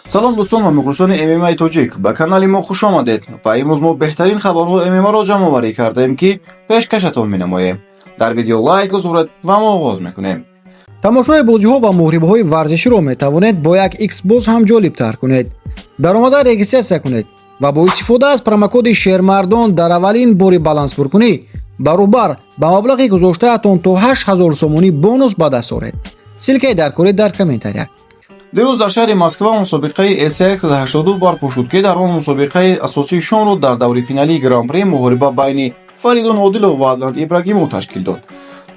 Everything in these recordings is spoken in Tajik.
Салом, дӯстон ва мухлисони ММАи тоҷик, ба канали мо хуш омадед ва имрӯз мо беҳтарин хабарҳои ММАро ҷамъоварӣ кардаем, ки пешкашатон менамоем. Дар видео лайк гузоред ва мо оғоз мекунем. Тамошои бозиҳо ва муҳорибаҳои варзиширо метавонед бо як Xbox ҳам ҷолибтар кунед. Даромада регистрация кунед ва бо истифода аз промокоди Шермардон дар аввалин бори баланспуркунӣ баробар ба маблағи гузоштаатон то 8000 сомонӣ бонус ба даст оред. Ссылка и даркорӣ дар комментария. Дирӯз дар шаҳри Москва мусобиқаи EC 182 барпо шуд, ки дар он мусобиқаи асосии шомро дар даври финалии Гран-при муҳориба байни Фаридун Одилов ва Адлан Ибрагимов ташкил дод.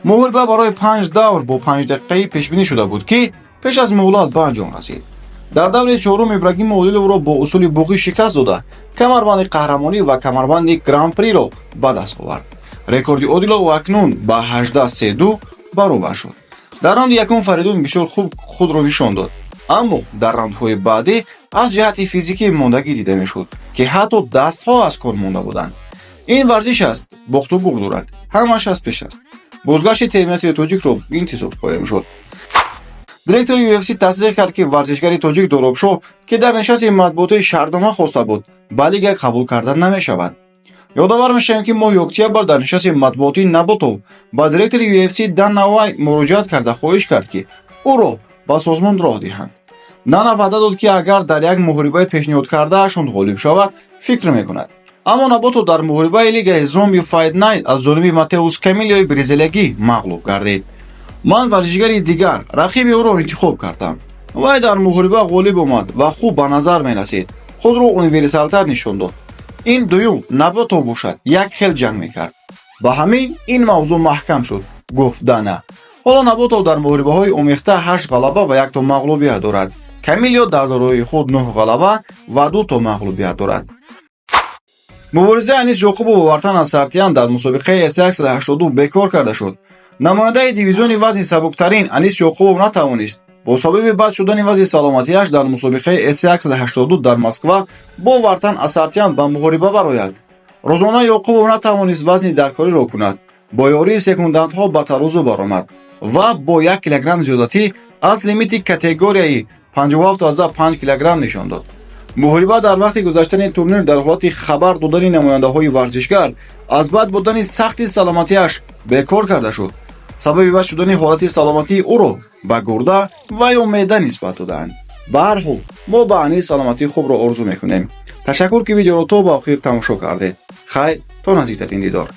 Муҳориба барои панҷ давр бо 5 дақиқаӣ пешбинӣ шуда буд, ки пеш аз муҳлат ба анҷом расид. Дар даври чорум Ибрагимов Одиловро бо усули буғӣ шикаст дода, камарбанди қаҳрамонӣ ва камарбанди Гран-приро ба даст овард. Рекорди Одилов акнун ба 18-3-2 баробар шуд. Дар раунди якум Фаридун бисёр хуб худро нишон дод, аммо дар раундҳои баъдӣ аз ҷиҳати физикӣ мондагӣ дида мешуд, ки ҳатто дастҳо аз кор монда буданд. Ин варзиш аст, бохту бурд дорад, ҳамаш аз пеш аст. Бозгашти терминатори тоҷикро интизор хоҳем шуд. Директори UFC тасдиқ кард, ки варзишгари тоҷик Доробшоҳ, ки дар нишасти матбуотии шартнома хоста буд, ба лига қабул карда намешавад. Ёдовар мешавем, ки моҳи октябр дар нишасти матбуотии Наботов ба директори UFC Дана Вайт муроҷиат карда, хоҳиш кард, ки ӯро ба созмон роҳ диҳанд. Дана ваъда дод, ки агар дар як муҳорибаи пешниҳодкардаашон ғолиб шавад, фикр мекунад. Аммо Наботов дар муҳорибаи лигаи Zombie Fight Night аз ҷониби Матеус Камилиои бразилиягӣ мағлуб гардид. «Ман варзишгари дигар, рақиби ӯро интихоб кардам. Вай дар муҳориба ғолиб омад ва хуб ба назар мерасид, худро универсалтар нишон дод. Ин дуюм Наботов бошад, як хел ҷанг мекард. Ба ҳамин ин мавзӯъ маҳкам шуд», — гуфт Дана. Ҳоло Наботов дар муҳорибаҳои омехта ҳашт ғалаба ва якто мағлубият дорад. Камилио дар дорои худ нӯҳ ғалаба ва дуто мағлубият дорад. Муборизаи Анис Ёқубов ва Вартан Асартиян дар мусобиқаи S182 бекор карда шуд. Намояндаи дивизиони вазни сабуктарин Анис Ёқубов натавонист бо сабаби бад шудани вазъи саломатиаш дар мусобиқаи S182 дар Москва бо Вартан Асартиян ба муҳориба барояд. Рӯзона Ёқубов натавонист вазни даркориро кунад, бо ёрии секундантҳо ба тарозу баромад ва бо 1 килограмм зиёдатӣ аз лимити категорияи 57,5 килограмм нишон дод. Муҳориба дар вақти гузаштани турнир дар ҳолати хабар додани намояндаҳои варзишгар аз бад будани сахти саломатиаш бекор карда шуд. Сабаби бад шудани ҳолати саломатии ӯро ба гурда ва ё меъда нисбат додаанд. Ба ҳар ҳол, мо ба Анис саломатии хубро орзу мекунем. Ташаккур, ки видеоро то ба охир тамошо кардед. Хайр, то наздиктарин дидор.